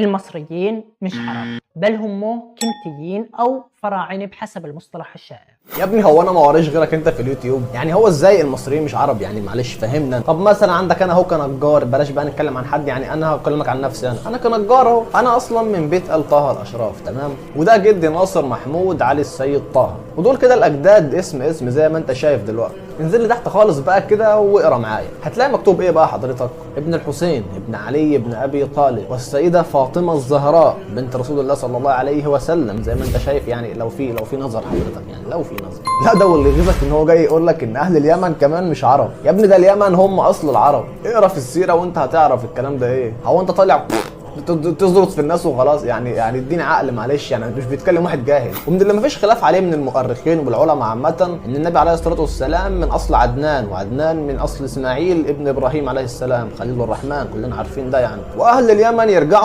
المصريين مش عرب، بل هم كمتيين أو فراعنة بحسب المصطلح الشائع. يا ابني هو انا ما وريش غيرك انت في اليوتيوب؟ يعني هو ازاي المصريين مش عرب؟ يعني معلش فهمنا. طب مثلا عندك انا اهو كنجار، بلاش بقى نتكلم عن حد، يعني انا هكلمك عن نفسي، انا كنجار اهو، انا اصلا من بيت ال طه الاشراف، تمام؟ وده جدي ناصر محمود علي السيد طه، ودول كده الاجداد اسم اسم زي ما انت شايف دلوقتي. انزل لي تحت خالص بقى كده واقرا معايا، هتلاقي مكتوب ايه بقى حضرتك؟ ابن الحسين ابن علي ابن ابي طالب والسيدة فاطمة الزهراء بنت رسول الله صلى الله عليه وسلم، زي ما انت شايف. يعني لو في نظر حضرتك، يعني لو في نظر. لا ده واللي يغيظك ان هو جاي يقول لك ان اهل اليمن كمان مش عرب. يا ابني ده اليمن هم اصل العرب، اقرا في السيرة وانت هتعرف الكلام ده ايه. هو انت طالع تزرط في الناس وخلاص؟ يعني اديني عقل معلش، يعني مش بيتكلم واحد جاهل. ومن اللي مفيش خلاف عليه من المؤرخين والعلماء عامة ان النبي عليه الصلاة والسلام من اصل عدنان، وعدنان من اصل اسماعيل ابن ابراهيم عليه السلام خليل الرحمن، كلنا عارفين ده يعني. واهل اليمن يرجعوا